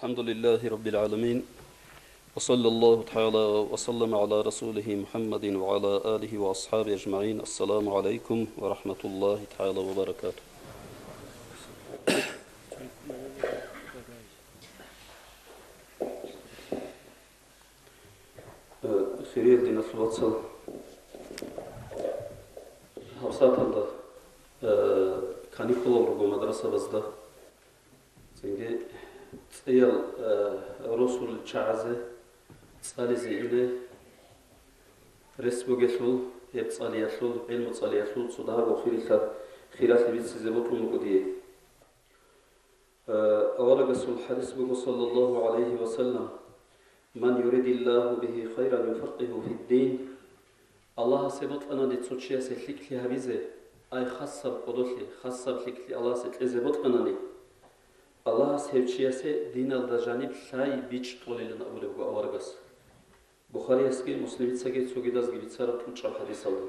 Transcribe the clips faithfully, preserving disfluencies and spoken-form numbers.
الحمد لله رب العالمين. وصلى الله تعالى وسلم على رسوله محمد وعلى آله وأصحابه أجمعين. السلام عليكم ورحمة الله تعالى وبركاته. Э, хириял диналъул вацал, гьабсагӀаталда, э, каникулал руго мадрасабазда. Цинги цӀеял, э, росулел чагӀазе цӀализе ине рес бугелъул, гьеб цӀалиялъул, гӀилму цӀалиялъул цо дагьабго хирилъа-, хиралъи бицизе бокьун буго дие. Э, аварагасул хадис буго, саллаллагьу гӀалайгьи ва саллам: «Ман юридиллагьу бигьи хайран юфаккигьу фиддин». Аллагьасе бокьанани цо чиясе лъикӀлъи гьабизе, ай хасаб кӀодолъи, хасаб лъикӀлъи Аллагьасе кьезе бокьанани, Аллагьас гьев чиясе диналда жаниб лъай бичӀчӀулилан абулеб буго аварагас. Бухариясги Муслимицаги цогидазги бицараб кьучӀаб хадисалда.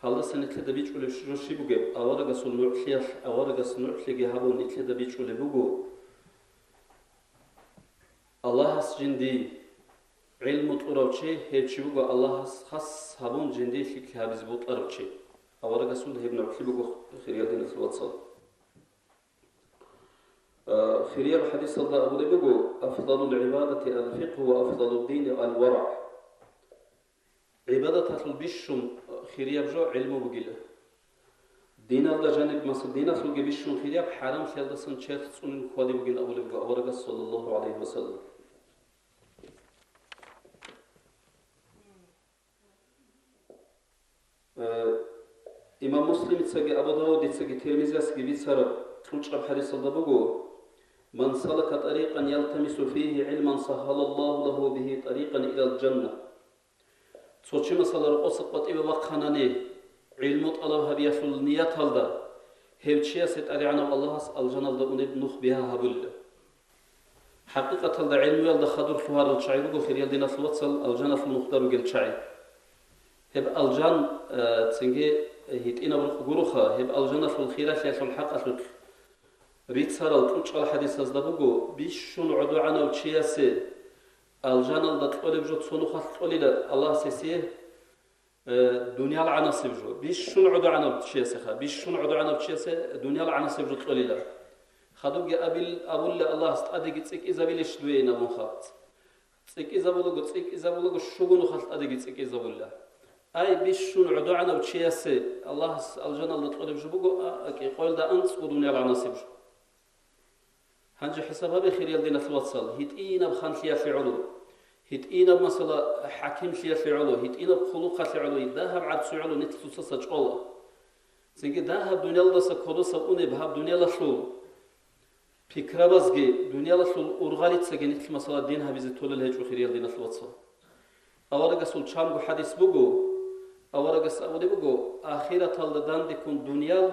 Гьалдаса нилъеда бичӀчӀулеб жо щиб бугеб? Аварагасул нугӀлъиялъ, аварагас нугӀлъиги гьабун нилъеда бичӀчӀулеб буго. Аллагьас жинди гӀилму кьурав чи, гьев чи вуго Аллагьас хас гьабун жинди лъикӀлъи гьабизе бокьарав чи. Аварагасул гьеб нугӀлъи буго, хириял диналъул вацал. Э, хириял хадисалда абулеб буго: «Афдалул гӀибадати ал-фикъгьу ва афдалуддини ал-варагӀ». ГӀибадаталъул бищун хирияб жо гӀилму бугила. Диналда жаниб, масала, диналъулги бищун хирияб, хӀарамлъиялдасан черх цӀунун хьвади бугин абулеб буго аварагас, саллаллагьу гӀалайгьи ва саллам. Э, имам Муслимицаги Абу Давудицаги Тирмизиясги бицараб кьучӀаб хадисалда буго: «Ман салака тарикъан ялтамису фигьи гӀилман сагьалаллагьу лагьу бигьи тарикъан илал жанна». Цо чи, масала, рокъоса къватӀиве вахъанани, гӀилму тӀалаб гьабиялъул нияталда, гьев чиясе ТӀадегӀанав Аллагьас алжаналда унеб нух бигьа гьабулила. ХӀакъикъаталда гӀилмуялда хадур лъугьарал чагӀи руго, хириял диналъул вацал, алжаналъул нухда ругел чагӀи. Гьеб алжан, э, цинги гьитӀинаб рукъ гуроха, гьеб алжаналъул хиралъиялъул хӀакъалъулъ рицарал кьучӀал хадисазда буго, бищун гӀодогӀанав чиясе алжаналда кьолеб жо цо нухалъ кьолила Аллагьас гьесие, э, дуниял гӀанасеб жо. Бищун гӀодогӀанав чиясеха, бищун гӀодогӀанав чиясе дуниял гӀанасеб жо кьолила. Хадубги абил-, абулла Аллагьас: «ТӀадеги цӀикӀкӀизабилищ дуе?» ин абун халкъ. ЦӀикӀкӀизабулаго, цӀикӀкӀизабулаго, щуго нухалъ тӀадеги цӀикӀкӀизабула. Ай, бищун гӀодогӀанав чиясе Аллагьас алжаналда кьолеб жо буго, а, а, кӀикъоялда анцӀго дуниял гӀанасеб жо. Гьанже хӀисаб гьабе, хириял диналъул вацал, гьитӀинаб ханлъиялъе гӀоло, гьитӀинаб, масала, хӀакимлъиялъе гӀоло, гьитӀинаб хъулухъалъе гӀоло, дагьаб гӀарцуе гӀоло нилъ цоцазда чӀола. Цинги дагьаб дуниялдаса кодоса унеб гьаб дуниялалъул пикрабазги, дуниялалъул ургъалицаги нилъ, масала, дин гьабизе толел гьечӀо, хириял диналъул вацал. Аварагасул чанго хадис буго, аварагас абулеб буго: «Ахираталда дандеккун дуниял,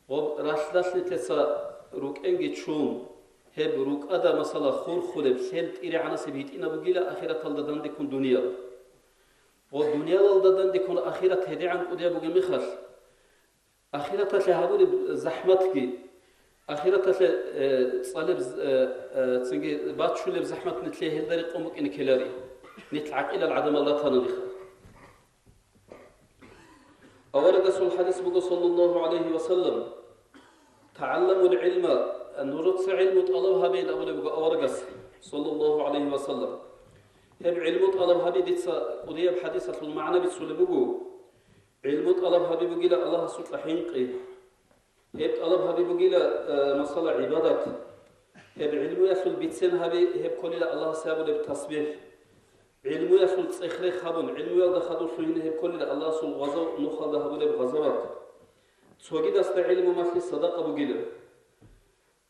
гъоб ралъдалъ нилъеца рукӀенги чун, гьеб рукӀада, масала, хурхулеб, лъел тӀиригӀанасеб гьитӀинаб бугила ахираталда дандеккун дуниял. Гъоб дуниялалда дандеккун ахират гьедигӀан кӀудияб бугеб мехалъ, ахираталъе гьабулеб захӀматги, ахираталъе, э, цӀалеб, э, э, цинги бачулеб захӀмат нилъее гьелда рекъон букӀине ккелари, нилъ гӀакъилал гӀадамал ратаналиха». Аварагасул хадис буго, саллаллагьу гӀалайгьи ва саллам: «ТагӀалламул гӀилма», нужеца гӀилму тӀалаб гьабейин абулеб буго аварагас, саллаллагьу гӀалайгьи ва саллам. Гьеб гӀилму тӀалаб гьаби дица кӀудияб хадисалъул магӀна бицулеб буго. ГӀилму тӀалаб гьаби бугила Аллагьасукьа хӀинкъи. Гьеб тӀалаб гьаби бугила, э, масала, гӀибадат. Гьеб гӀилмуялъул бицен гьаби, гьеб кколила Аллагьасе гьабулеб тасбихӀ. ГӀилмуялъул цӀех-рех гьабун, гӀилмуялда хадур лъугьине гьеб кколила Аллагьасул гъазав-, нухалда гьабулеб гъазават. Цогидасда гӀилму малъи садакъа бугила.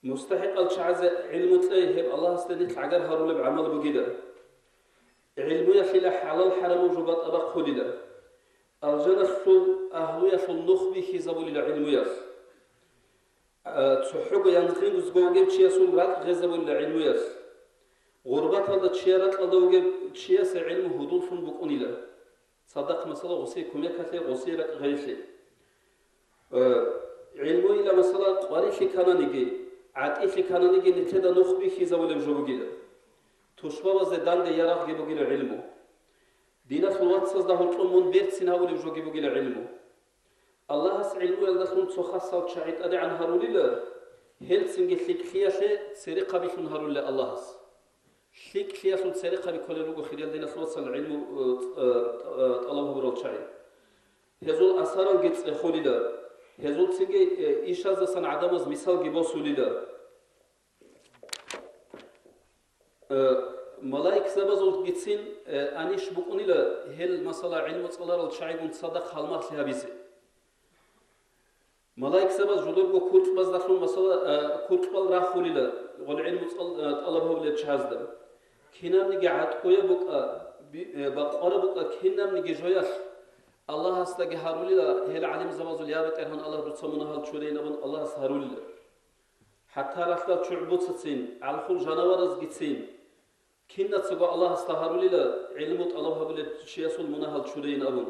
МустахӀикъал чагӀазе гӀилму кьей, гьеб Аллагьасде нилъ гӀагар гьарулеб гӀамал бугила. ГӀилмуялъила хӀалал-хӀарамаб жо батӀа бахъулила. Алжаналъул агьлуялъул нух бихьизабулила гӀилмуялъ. А, цохӀого янгъи гузго вугев чиясул ракӀ гъезабулила гӀилмуялъ. Гъурбаталда чияр ракьалда вугев чиясе гӀилму гьудуллъун букӀунила. Цадахъ, масала, гъосие кумекалъе, гъосие ракӀ гъейлъе. Э, гӀилмуила, масала, къварилъи ккананиги, ГӀатӀилъи ккананиги нилъеда нух бихьизабулеб жо бугила. Тушбабазде данде ярагъги бугила гӀилму. Диналъул вацазда гьоркьоб мун берцин гьавулеб жоги бугила гӀилму. Аллагьас гӀилмуялдалъун цо хасал чагӀи тӀадегӀан гьарулила, гьелцинги лъикӀлъиялъе церехъабилъун гьарулила Аллагьас. ЛъикӀлъиялъул церехъаби кколел руго, хириял диналъул вацал, гӀилму, э, э, э, тӀалаб гьабурал чагӀи. Гьезул асаралги цӀехулила, гьезулцинги, э, ишаздасан гӀадамаз мисалги босулила. Э, малаикзабазулгицин, э, анищ букӀунила гьел, масала, гӀилму цӀаларал чагӀигун цадахъ гьалмагълъи гьабизе. Малаикзабаз жодорго куркьбаздалъун, масала, э, куркьбал рахулила гъол гӀилму цӀал-, э, тӀалаб гьабулел чагӀазда. Кинабниги гӀатӀкӀояб букӀа, би-, э, бакъвараб букӀа кинабниги жоялъ, Аллагьасдаги гьарулила, гьел гӀалимзабазул: «Я БетӀергьан Аллагь, дуца мунагьал чурейин», – абун Аллагьас гьарулила. ХӀатта ралъдал ччугӀбуцацин, гӀалхул жанаваразгицин, кинацаго Аллагьасда гьарулила гӀилму тӀалаб гьабулев чиясул мунагьал чурейин абун.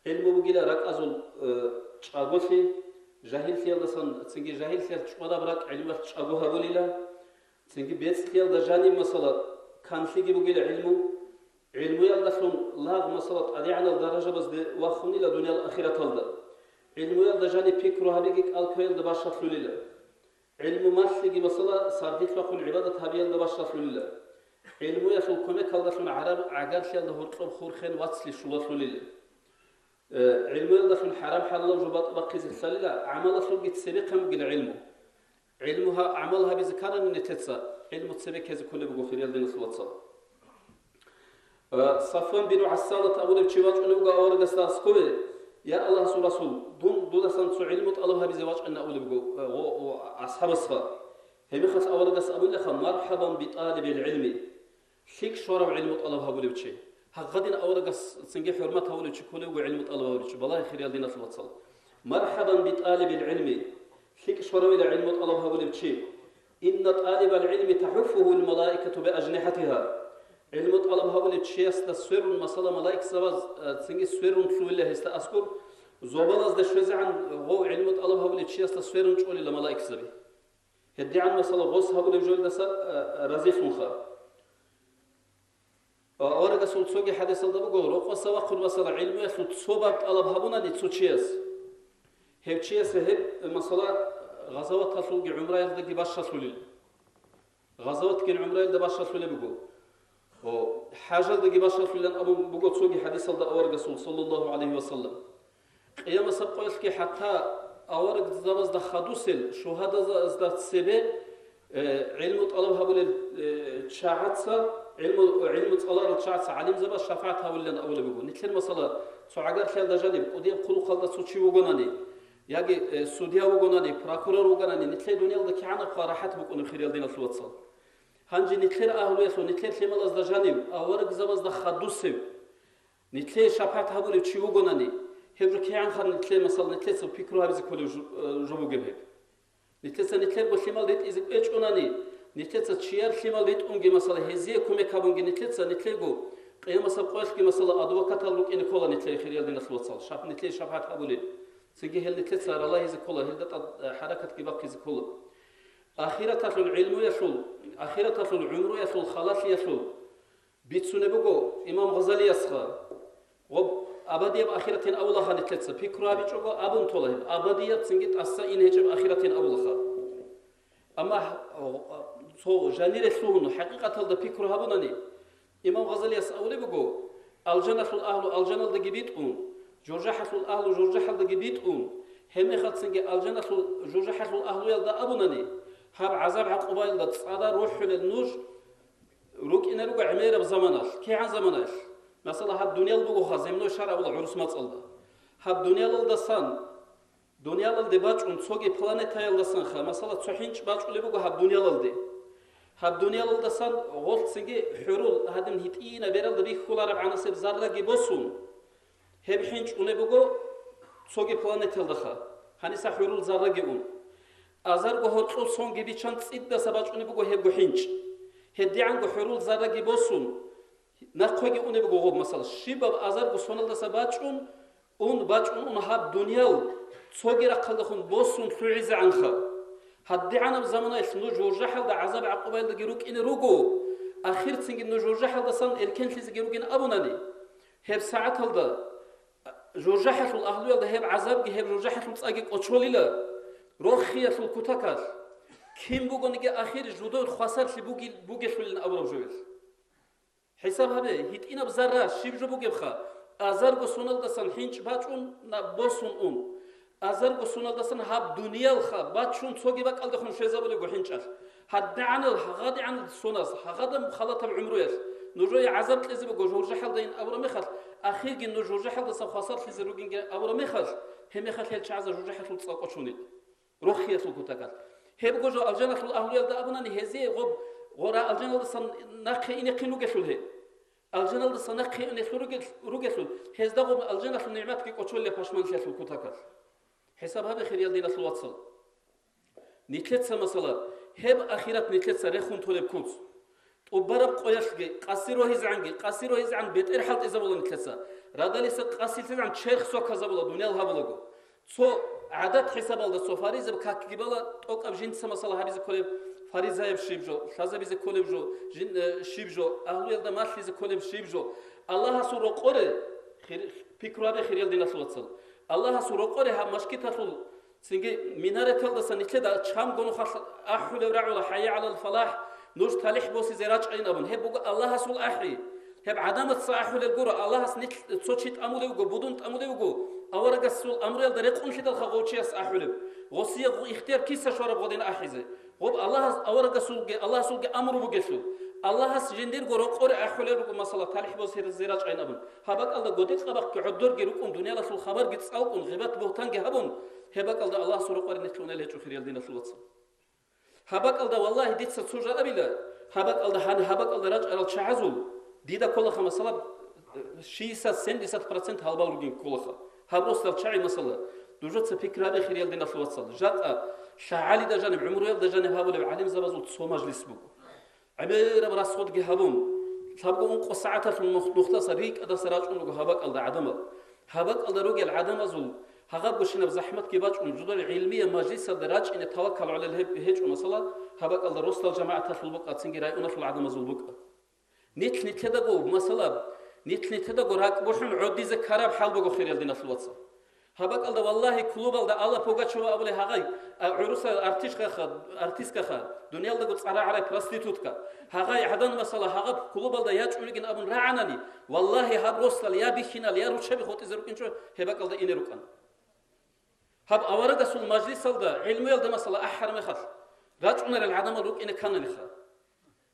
ГӀилму бугила ракӀазул, э, чӀаголъи, жагьиллъиялдасан, цинги жагьиллъиялъ чӀвараб ракӀ гӀилмуялъ чӀаго гьабулила, цинги бецӀлъиялда жаниб, масала, канлъиги бугила гӀилму. ГӀилмуялдалъун лагъ, масала, тӀадегӀанал даражабазде вахунила дуниял ахираталда. ГӀилмуялда жаниб пикру гьабиги кӀалкквеялда бащалъулила. ГӀилму малъиги, масала, сардилъ вахъун гӀибадат гьабиялда бащалъулила. ГӀилмуялъул кумекалдалъун гӀараб гӀагарлъиялда гьоркьоб хурхен вацлъи щулалъулила. Э, гӀилмуялдалъун хӀарам-хӀалалал жо батӀа бахъизе лъалила, гӀамалалъулги цебехъан бугила гӀилму. ГӀилму гьа-, гӀамал гьабизе кканани нилъеца, гӀилму цебе ккезе кколеб буго, хириял диналъул вацал. Э, Сафван бин ГӀассалат абулев чи вачӀунев вуго аварагасда аскове: «Я Аллагьасул Расул, дун дудасан цо гӀилму тӀалаб гьабизе вачӀана», – абулеб буго, э, гъо-, гъо-, асхӀабасха. Гьебмехалъ аварагас абулеха: «Мархабан битӀалибил гӀилми». ЛъикӀ щварав гӀилму тӀалаб гьабулев чи. Гьагъадин аварагас цинги хӀурмат гьавулев чи кколев вуго гӀилму тӀалаб гьабулев чи, балагье, хириял диналъул вацал. «Мархабан битӀалибил гӀилми», лъикӀ щваравила гӀилму тӀалаб гьабулев чи. «Инна тӀалибал гӀилми тахӀуффугьул малаикату биажнихӀатигьа». ГӀилму тӀалаб гьабулев чиясда сверун, масала, малаикзабаз, э, цинги сверун лъугьила гьесда аскӀор, зобалазда щвезегӀан гъов гӀилму тӀалаб гьабулев чиясда сверун чӀолила малаикзаби. ГьедигӀан, масала, гъос гьабулеб жоялдаса, э, разилъунха. Аварагасул цоги хӀадисалда буго, рокъоса вахъун, масала, гӀилмуялъул цо баб тӀалаб гьабунани цо чияс, гьев чиясе гьеб, масала, гъазаваталъулги гӀумраялдаги бащалъулел. Гъазаватгин гӀумраялда бащалъулеб буго. О, хӀажалдаги бащалъулел абун буго цоги хӀадисалда аварагасул, саллаллагьу гӀалайгьи ва саллам. Къиямасеб къоялъги хӀатта аварагзабазда хадусел шугьадазда цебе, э, гӀилму тӀалаб гьабулел, э, чагӀаца, гӀилму, гӀилму цӀаларал чагӀаца гӀалимзабаз шапагӀат гьавулилан абулеб буго. Нилъер, масала, цо гӀагарлъиялда жаниб, кӀудияб хъулухъалда цо чи вугонани, яги, э, судья вугонани, прокурор вугонани, нилъер дуниялда кигӀанабха рахӀат букӀунеб, хириял диналъул вацал. Гьанже нилъер агьлуялъул, нилъер лъималазда жанив аварагзабазда хадусев, нилъее шапагӀат гьабулев чи вугонани, гьеб жо кигӀанха нилъее, масала, нилъеца пикру гьабизе кколев жо-, э, жо бугеб гьеб? Нилъеца нилъерго лъимал ритӀизе кӀвечӀонани, нилъеца чияр лъимал ритӀунги, масала, гьезие кумек гьабунги, нилъеца нилъего къиямасеб къоялъги, масала, адвокатал рукӀине ккола нилъее, хириял диналъул вацал, шап-, нилъее шапагӀат гьабулел. Цинги гьел нилъеца ралагьизе ккола, гьелда тӀад, э, хӀаракатги бахъизе ккола. Ахираталъул гӀилмуялъул, ахираталъул гӀумруялъул халалъиялъул бицунеб буго имам Гъазалиясха. Гъоб абадияб ахиратин авулаха нилъеца, пикру гьабичӀого абун тола гьеб, абадияб цинги тӀаса ин гьечӀеб ахиратин авулаха. Амма гь-, цо жанире лъугьун хӀакъикъаталда пикру гьабунани, имам Гъазалияс абулеб буго: «Алжаналъул агьлу алжаналдаги битӀун, журжахӀалъул агьлу журжахӀалдаги битӀун, гьебмехалцинги алжаналъул журжахӀалъул агьлуялда абунани, гьаб гӀазаб-гӀакъубаялда цӀада рухӀулел нуж рукӀине руго гӀемераб заманалъ». КигӀан заманаялъ? Масала, гьаб дуниял бугоха, земной шар абула гӀурус мацӀалда. Гьаб дуниялалдасан, дуниялалде бачӀун цоги планетаялдасанха, масала, цо хӀинчӀ бачӀулеб буго гьаб дуниялалде. Гьаб дуниялалдасан гъолъцинги хӀурул гьадин гьитӀина бералда бихьулараб гӀанасеб зарраги босун, гьеб хӀинчӀ унеб буго цоги планеталдаха, гьаниса хӀурул зарраги ун. Азарго гьоркьов сонги бичан цӀидаса бачӀунеб буго гьебго хӀинчӀ. ГьедигӀанго хӀурул зарраги босун, нахъеги унеб буго гъоб, масала, щибаб азарго соналдаса бачӀун, ун, бачӀун ун гьаб дуниял цоги рахъалдехун босун лъугӀизегӀанха. ГьадигӀанаб заманаялъ нуж жужахӀалда гӀазаб-гӀакъубаялдаги рукӀине руго, ахирцинги нуж жужахӀалдасан эркенлъизеги ругин абунани, гьеб сагӀаталда жужахӀалъул агьлуялда гьеб гӀазабги гьеб жужахӀалъул цӀаги кӀочолила рохиялъул кутакалъ. Кин бугониги ахир жидер хвасарлъи буги-, бугелъулин абураб жоялъ. ХӀисаб гьабе, гьитӀинаб зарра щиб жо бугебха, азарго соналдасан хӀинчӀ бачӀун, на-, босун ун. Азарго соналдасан гьаб дуниялха бачун цоги бакӀалдехун щвезабулебго хӀинчӀалъ. ГьадигӀанал, гьадигӀанал соназ, гьадаб халатаб гӀумруялъ нужее гӀазаб кьезе буго жужахӀалдайин абураб мехалъ, ахирги нуж жужахӀалдаса хвасарлъизе ругинги абураб мехалъ, гьеб мехалъ гьел чагӀазда жужахӀалъул цӀа кӀочунин. Рохиялъул кутакалъ. Гьебго жо алжаналъул агьлуялда абунани, гьезие гъоб гъора алжаналдасан нахъе инехъин ругелъул гьел. Алжаналдаса нахъе инехъин ругел-, ругелъул, гьезда гъоб алжаналъул нигӀматги кӀочолел пашманлъиялъул кутакалъ. ХӀисаб гьабе, хириял диналъул вацал. Нилъеца, масала, гьеб ахират нилъеца рехун толеб куц. ТӀубараб къоялъги, къаси рогьизегӀанги, къаси рогьизегӀан бетӀер хӀалтӀизабула нилъеца. Радалиса къасилъизегӀан черх соказабула, дуниял гьабулаго. Цо гӀадат хӀисабалда цо фаризаб какги бала, тӀокӀаб жинца масала гьабизе кколеб, фаризаяб щиб жо, лъазабизе кколеб жо, жин, э, щиб жо, агьлуялда малъизе кколеб щиб жо. Аллагьасул рокъоре, хир-, пикру гьабе, хириял диналъул вацал. Аллагьасул рокъоре гьаб машгиталъул Цинги минареталдаса нилъеда чамго нухалъ ахӀулеб рагӀула: «ХӀайя гӀалал фалахӀ», нуж талихӀ босизе рачӀайин абун. Гьеб буго Аллагьасул ахӀи. Гьеб гӀадамаца ахӀулел гуро, Аллагьас нилъ-, цо чи тӀамулев вуго, будун тӀамулев вуго, аварагасул амруялда рекъунлъидалха гъов чияс ахӀулеб. Гъосие гъу-, ихтияр киса щвараб гъодин ахӀизе? Гъоб Аллагьас, аварагасулги, Аллагьасулги амру бугелъул. Аллагьас жиндирго рокъоре ахӀулел руго, масала, талихӀ босизе рачӀайин абун. Гьаб бакӀалда годекъабахъги гӀодорги рукӀун, дуниялалъул хабарги цӀалкӀун, гъибат-бугьтанги гьабун, гьеб бакӀалда Аллагьасул рокъоре нилъ унел гьечӀо, хириял диналъул вацал. Гьаб бакӀалда, валлагьи, дица цо жо абила, гьаб бакӀалда гьан-, гьаб бакӀалда рачӀарал чагӀазул, дида кколаха, масала, шестьдесят-семьдесят процент гьалбал ругин кколаха. Гьаб росдал чагӀи, масала, нужеца пикру гьабе, хириял диналъул вацал, жакъа лъагӀалида жаниб, гӀумруялда жаниб гьабулеб гӀалимзабазул цо мажлис буго. ГӀемераб расходги гьабун, лъабго-ункъо сагӀаталъул нух-, нухдаса рикӀкӀадаса рачӀун руго гьаб бакӀалда гӀадамал. Гьаб бакӀалда ругел гӀадамазул гьагъабгощинаб захӀматги бачӀун, жидер гӀилмияб мажлисалда рачӀине таваккал гьалел гьеб-, гьечӀо, масала, гьаб бакӀалда росдал жамагӀаталъул букӀа, цинги районалъул гӀадамазул букӀа. Нилъ-нилъедаго, масала, нилъ-нилъедаго ракӀ бухӀун гӀодизе ккараб хӀал буго, хириял диналъул вацал. Гьаб бакӀалда, валлагьи, клубалда Алла Пугачева абулей гьагъай, а, гӀурусай артишкаха, артисткаха, дуниялдаго цӀарагӀарай проститутка. Гьагъай гӀадан, масала, гьагъаб клубалда ячӀун ругин абун рагӀанани, валлагьи, гьаб росдал я бихьинал, я руччаби хутӀизе рукӀинчӀо гьеб бакӀалда ине рукӀана. Гьаб аварагасул мажлисалда, гӀилмуялда, масала, ахӀараб мехалъ, рачӀунарел гӀадамал рукӀине ккананиха.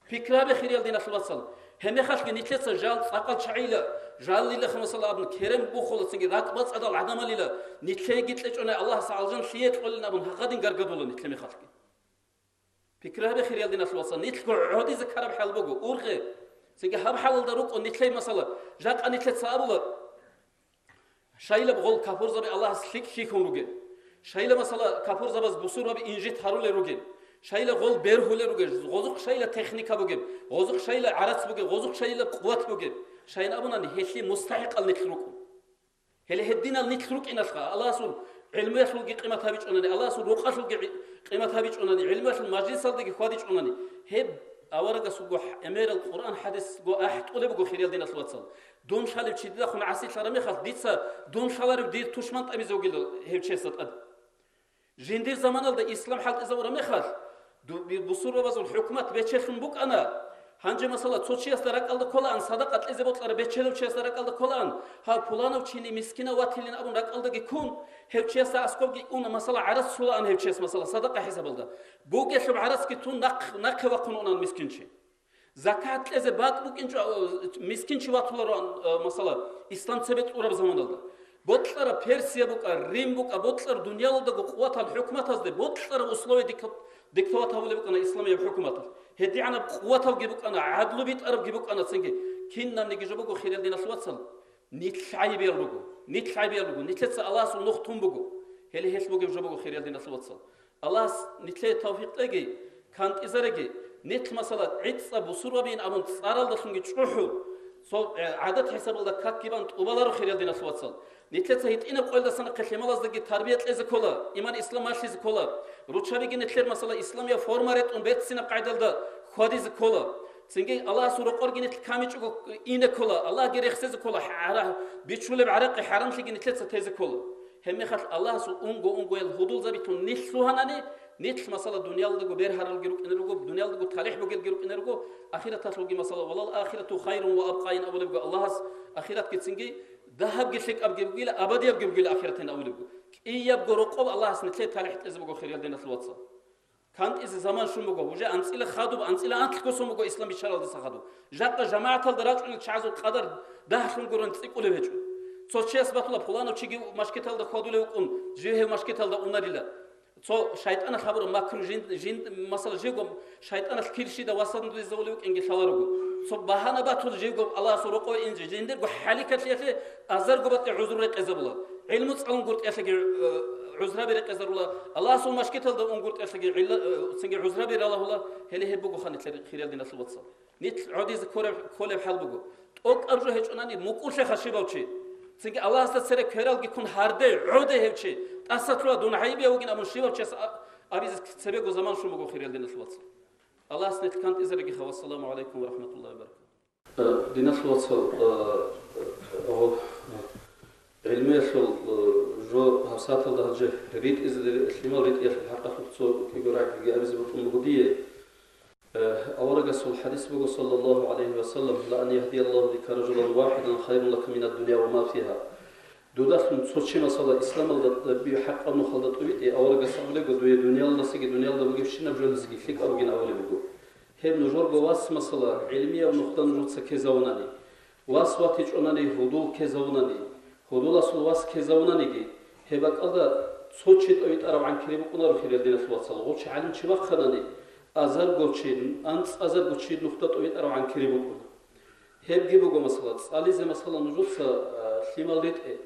Пикру гьабе, хириял диналъул вацал, гьеб мехалъги нилъеца жал цӀакъал чагӀила, жаллилаха, масала, абун, керен бухула, цинги ракӀбацӀцӀадал гӀадамалила, нилъееги кьечӀони Аллагьас алжан лъие кьолин абун, гьагъадин гаргадула нилъ гьеб мехалъги. Пикру гьабе, хириял диналъул вацал, нилъго гӀодизе ккараб хӀал буго, ургъе, цинги гьаб хӀалалда рукӀун нилъей, масала, жакъа нилъеца абула, Шайилаб гъол капурзаби Аллагьас лъикӀ хьихьун ругел. Шайила, масала, капурзабаз бусурбаби инжит гьарулел ругел. Шайила гъол бергьулел ругел. Гъозухъ шайила техника бугеб. Гъозухъ шайила гӀарац бугеб. Гъозухъ шайила къуват бугеб. Шайин абунани, гьелъие мустахӀикъал нилъ рукӀун. Гьеле гьединал нилъ рукӀиналъха, Аллагьасул гӀилмуялъулги къимат гьабичӀунани, Аллагьасул рукъалъулги гӀи-, къимат гьабичӀунани, гӀилмуялъул мажлисалдаги хьвадичӀунани, гьеб аварагасулго хӀ-, гӀемерал Къуръан хӀадисго ахӀтӀулеб буго, хириял диналъул вацал. Дун лъалев чи дидехун гӀасилъараб мехалъ, дица дун лъаларев дир тушман тӀамизе вугила гьев чиясда тӀад. Жиндир заманалда ислам хӀалтӀизабураб мехалъ, ду-, би-, бусурбабазул хӀукумат бечелъун букӀана. Гьанже, масала, цо чиясда ракӀалда кколаан, садакъа кьезе бокьараб бечедав чиясда ракӀалда кколаан, гьав пуланав чини мискинав ватилин абун ракӀалдаги ккун, гьев чиясда аскобги уна, масала, гӀарац цолаан гьев чияс, масала, садакъа хӀисабалда. Бугелъуб гӀарацги тун нахъ-, нахъе вахъун унан мискинчи. Закат кьезе бакӀ букӀинчӀо, мискин чи ватулароан, э, масала, ислам цебе кьураб заманалда. Бокьараб Персия букӀа, Рим букӀа, бокьараб дуниялалдаго къуватал хӀукуматазде бокьараб условия дикт-, диктовать гьабулеб букӀана исламияб хӀукуматалъ. ГьедигӀанаб къуваталги букӀана, гӀадлу битӀарабги букӀана цинги. Кинабниги жо буго, хириял диналъул вацал. Нилъ гӀайибиял руго, нилъ гӀайибиял руго, нилъеца Аллагьасул нух тун буго. Гьеле гьелъ бугеб жо буго, хириял диналъул вацал. Аллагьас нилъее тавфикъ кьеги, кантӀизареги, нилъ, масала, гӀицӀаб бусурбабиин абун цӀаралдалъунги чӀухӀун, Цо, э, гӀадат хӀисабалда какги бан тӀубаларо, хириял диналъул вацал. Нилъеца гьитӀинаб къоялдаса нахъе лъималаздаги тарбия кьезе ккола, иман-ислам малъизе ккола. Руччабиги нилъер, масала, исламияб форма ретӀун берцинаб къагӀидалда хьвадизе ккола. Цинги Аллагьасул рокъорги нилъ камичӀого ине ккола, Аллагьги рехсезе ккола, хӀара-, бичулеб гӀаракъи хӀарамлъиги нилъеца тезе ккола. Гьебмехалъ Аллагьасул унго-унгоял гьудулзабилъун нилъ лъугьанани, нилъ, масала, дуниялдаго бергьаралги рукӀине руго, дуниялдаго талихӀ бугелги рукӀине руго, ахираталъулги, масала, «Валал ахирату хайрун ва абкъа», ин абулебго Аллагьас, ахиратгицинги дагьабги лъикӀабги бугила, абадиябги бугила ахиратин абулебго. КӀиябго рокъоб Аллагьас нилъее талихӀ кьезе буго, хириял диналъул вацал. КантӀизе заман щун буго, уже анцӀила хадуб, анцӀила анкьго сон буго ислам биччаралдаса хадуб. Жакъа жамагӀаталда рачӀунел чагӀазул къадар дагьлъун гурун цӀикӀкӀулеб гьечӀо. Цо чияс батула, пуланав чиги машгиталда хьвадулев вукӀун, жив гьев машгиталда унарила. Цо шайтӀаналъ гьабураб макру жин, жин, масала, живго шайтӀаналъ кирщида васандулезавулев вукӀинги лъаларого. Цо багьана батул, живго Аллагьасул рокъове инже, жиндирго хӀаликалъиялъе азарго батӀи гӀузру рекъезабула. ГӀилму цӀалун гуртӀиялъеги, э, гӀузраби рекъезарула, Аллагьасул машгиталда ун гуртӀиялъеги гӀилла-, э, цинги гӀузраби ралагьула, гьеле гьеб бугоха нилъер, хириял диналъул вацал. Нилъ гӀодизе кколеб, кколеб хӀал буго. ТӀокӀаб жо гьечӀонани мукӀурлъеха щибав чи. Цинги Аллагьасда цере квералги ккун гьарде, гӀоде гьев чи, тӀаса лъугьа, дун гӀайибияв вугин абун щивав чияс а-, абизе цебего заман щун буго, хириял диналъул вацал. Аллагьас нилъ кантӀизареги ха. Вассаламу гӀалайкум ва рахӀматуллагьи ва баракатугь. Э, диналъул вацал, э, э, гъо-, э, гӀилмуялъул, э, жо гьабсагӀаталда гьанже ритӀизе, лъимал ритӀиялъул хӀакъалъулъ цо кӀиго рагӀиги абизе бокьун буго дие. Э, аварагасул хӀадис буго, саллаллагьу гӀалайгьи ва саллам: «Ла ан ягьдияллагьу бика ражулан вахӀидан хайрун лака минад дунъя ва ма фигьа». Дудалъун цо чи, масала, исламалда, э, би хӀакъаб нухалда тӀубитӀи, аварагас абулего, дуе дуниялалдасаги дуниялда бугебщинаб жолизеги лъикӀаб бугин абулеб буго. Гьеб нужерго вас, масала, гӀилмияб нухда нужеца ккезавунани, вас ватичӀонани гьудул ккезавунани, гьудуласул вас ккезавунаниги, гьеб бакӀалда цо чи тӀовитӀаравгӀан кири букӀунаро, хириял диналъул вацал. Гъов чи гӀалимчи вахъанани, азарго чи, анцӀазарго чи нухда тӀовитӀаравгӀан кири букӀуна. Гьебги буго, масала, цӀализе, масала, нужеца, а, лъимал ритӀе.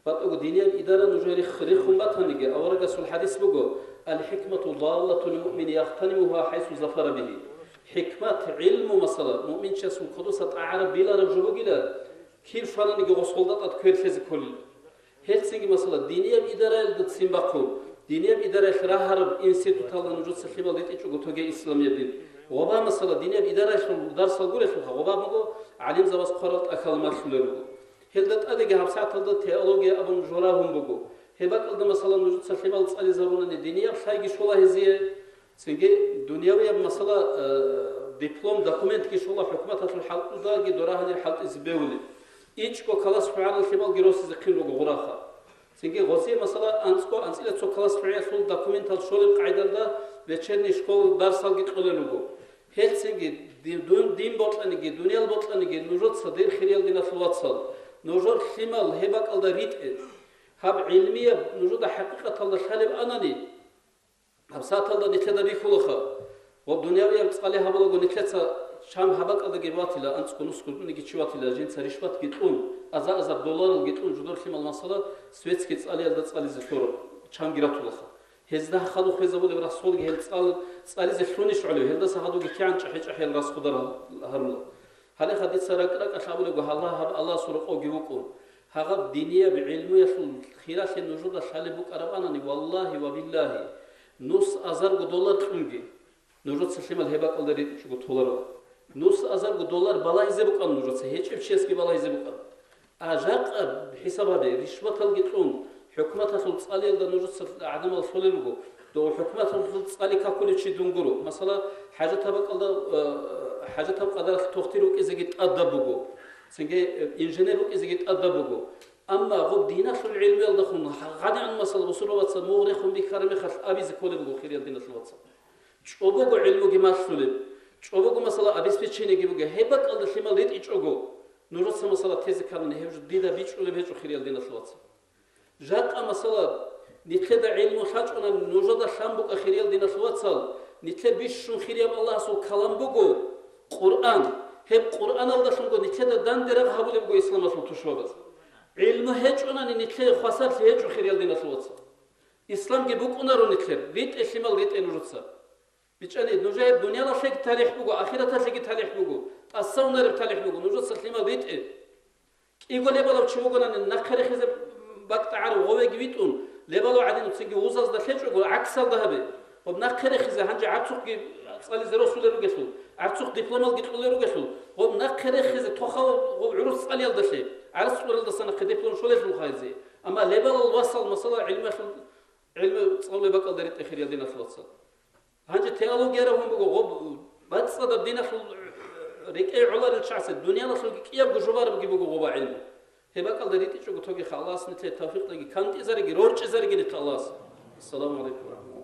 БатӀаго динияб идара нужее рих-, рихун батаниги, аварагасул хӀадис буго: «Ал-хӀикмату даллатул муъмини яхтанимугьа хӀайсу зафара бигьи». ХӀикмат, гӀилму, масала, муъминчиясул кодоса тӀагӀараб билараб жо бугила, кив щвананиги гъосолда тӀад квер лъезе кколел. Гьелцинги, масала, динияб идараялда ццин бахъун, динияб идараялъ рагьараб институталда нужеца лъимал ритӀичӀого тоге исламияб дин. Гъоба, масала, динияб идараялъул дарсал гурелъулха, гъоба буго гӀалимзабаз хъварал тӀахьал малъулел руго. Гьелда тӀадеги гьабсагӀаталда теология абун жо рагьун буго. Гьеб бакӀалда, масала, нужеца лъимал цӀализарунани динияб лъайги щола гьезие, цинги дунявияб, масала, э, диплом, документги щола хӀукуматалъул хӀалтӀудаги дора гьанир хӀалтӀизе бегьулеб. ИчӀго калас хӀугӀарал лъималги росизехъин руго гъураха. Цинги гъозие, масала, анцӀго анцӀила цо калас хӀугӀиялъул документал щолеб къагӀидалда вечерний школа дарсалги кьолел руго. Гьелцинги дин, дун-, дин бокьаниги, дуниял бокьаниги нужеца, дир хириял диналъул вацал, нужер лъимал гьеб бакӀалда ритӀе. Гьаб гӀилмияб нужеда хӀакъикъаталда лъалеб анани, гьабсагӀаталда нилъеда бихьулаха. Ва дунявияб цӀали гьабулаго нилъеца чан гьаб бакӀалдаги ватила, анцӀго нусго дуниги чи ватила, жинца ришватги кьун, аза-азар долларалги кьун, жидер лъимал, масала, светский цӀалиялда цӀализе лъуро, чанги ратулаха. Гьезда хадуб хвезабулеб расходги гьел цӀал-, цӀализе лъунищ гӀолев, гьелдаса хадубги кигӀан чӀахӀи-чӀахӀиял расходар гьарула. Гьале хадица ракӀ-ракӀалъ абулебго, гьалла гьаб Аллагьасул рокъовги вукӀун. Гьагъаб динияб гӀилмуялъул хиралъе нужеда лъалеб букӀараб анани, валлагьи ва биллагьи, нус азарго доллар кьунги, нужеца лъимал гьеб бакӀалда ритӀичӀого толаро. Нус азарго доллар балагьизе букӀана нужеца, гьечӀеб чиясги балагьизе букӀана. А жакъа хӀисаб гьабе, ришваталги кьун, хӀукуматалъул цӀалиялда нужеца гӀадамал лъолел руго, дов хӀукуматалъул цӀали какулев чи дун гуро. Масала, хӀажатаб бакӀалда, э, хӀажатаб къадаралъ тохтир рукӀизеги тӀадаб буго, цинги, э, инженер рукӀизеги тӀадаб буго. Амма гъоб диналъул гӀилмуялдахун гъадигӀан, масала, бусурбабаца мугъ рехун бихьараб мехалъ абизе кколеб буго, хириял диналъул вацал. ЧӀобого гӀилмуги малъулеб, чӀобого, масала, обеспечениеги буго, гьеб бакӀалда лъимал ритӀичӀого, нужеца, масала, тезе кканани, гьеб жо дида бичӀчӀулеб гьечӀо, хириял диналъул вацал. Жакъа, масала, нилъеда гӀилму лъачӀунани нужеда лъан букӀа, хириял диналъул вацал, нилъер бищун хирияб Аллагьасул калам буго, Къуръан. Гьеб Къуръаналдалъунго нилъеда данде рагъ гьабулеб буго исламалъул тушбабаз. ГӀилму гьечӀунани нилъее хвасарлъи гьечӀо, хириял диналъул вацал. Исламги букӀунаро нилъер, ритӀе лъимал, ритӀе нужеца. БичӀчӀани, нужее дуниялалъеги талихӀ буго, ахираталъеги талихӀ буго, тӀасавунареб талихӀ буго, нужеца лъимал ритӀе. КӀиго лебалав чи вугони нахъе рехизе бакӀтӀагӀараб гъовеги витӀун, лебалав гӀадин цинги вузазда лъечӀого, гӀаксалда гьабе. Гъоб нахъе рехизе гьанже гӀарцухъги цӀализе росулел ругелъул, гӀарцухъ дипломалги кьолел ругелъул, гъоб нахъе рехизе тохал гъоб гӀурус цӀалиялдалъе, гӀарц цӀуралдаса нахъе диплом щолелъулха гьезе. Амма лебалал васал, масала, гӀилмалъул, гӀилму цӀалулеб бакӀалда ритӀе, хириял диналъул вацал. Гьанже теологиярав гьун буго гъоб бацӀцӀадаб диналъул рекӀее гӀоларел чагӀасе, дуниялалъулги кӀиябго жубарабги буго гъоба гӀилму. Гьеб бакӀалда ритӀичӀого тогиха, Аллагьас нилъее тавфикъ кьеги, кантӀизариги, рорчӀизариги нилъ Аллагьас. Ассаламу гӀалайкум ва рахматуллагь.